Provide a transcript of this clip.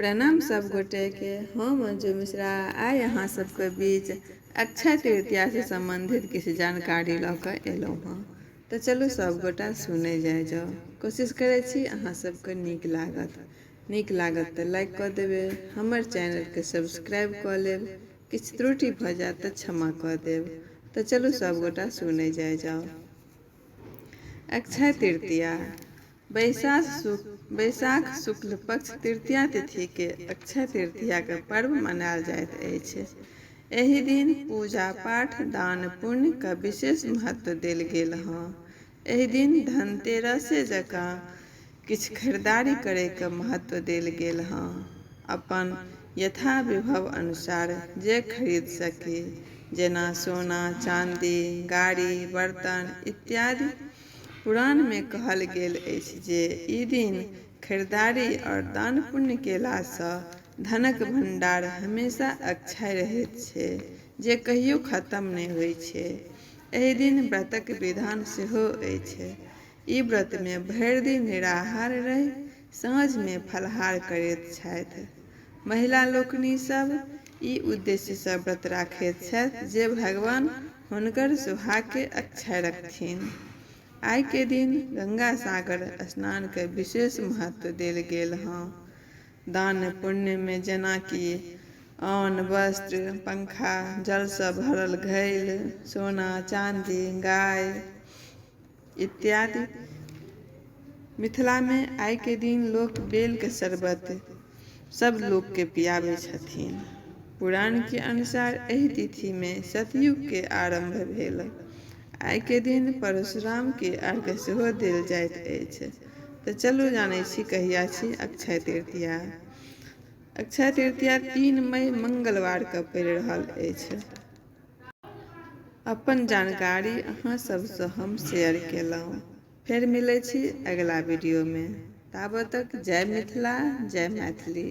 प्रणाम सब गोटेके। हम अंजू मिश्रा आइ अहाँ सबके बीच अक्षय तृतीयासँ सम्बन्धित किछु जानकारी लऽ कऽ एलहुँ हँ। तऽ चलू सब गोटा सुनै जाइ जाउ। कोशिश करै छी अहाँ सबके नीक लागत। नीक लागत तऽ लाइक कऽ देबै, हमर चैनलके सब्सक्राइब कऽ लेब, किछु त्रुटि भऽ जायत तऽ क्षमा कऽ देब। तऽ चलू सब गोटा सुनै जाइ जाउ। अक्षय तृतीया बैसाख शुक्ल पक्ष तृतीया तिथिके अक्षय तृतीयाके पर्व मनायल जाइत अछि। एहि दिन पूजा पाठ, दान पुण्यके विशेष महत्व देल गेल हँ। एहि दिन धनतेरसे जकाँ किछु खरीदारी करैके महत्व देल गेल हँ। अपन यथा विभव अनुसार जे खरीद सकी, जेना सोना, चाँदी, गाड़ी, बर्तन इत्यादि। पुराणमे कहल गेल अछि जे ई दिन खरीदारी आओर दान पुण्य केलासँ धनक भण्डार हमेशा अक्षय रहैत छै, जे कहियो खत्म नहि होइ छै। एहि दिन व्रतक विधान सेहो अछि। ई व्रतमे भरि दिन निराहार रहि साँझमे फलाहार करैत छथि। महिला लोकनि सब ई उद्देश्यसँ व्रत राखैत छथि जे भगवान हुनकर सुहागके अक्षय रखथिन। आइ के दिन गंगा सागर स्नानके विशेष महत्व देल गेल हँ। दान पुण्यमे जेनाकि अन्न, वस्त्र, पंखा, जलसँ भरल घैल, सोना, चाँदी, गाय इत्यादि। मिथिलामे आइके दिन लोक बेलके शरबत सब लोकके पियाबै छथिन। पुराणके अनुसार एहि तिथिमे सतयुगके आरम्भ भेल। आइके दिन परशुरामके अर्घ्य सेहो देल जाइत अछि। तऽ चलू जानै छी कहिया छी अक्षय तृतीया। अक्षय तृतीया 3 मई मंगलवारके पड़ि रहल अछि। अपन जानकारी अहाँ सबसँ हम शेयर केलहुँ। फेर मिलै छी अगिला वीडियोमे। ताबत तक जय मिथिला, जय मैथिली।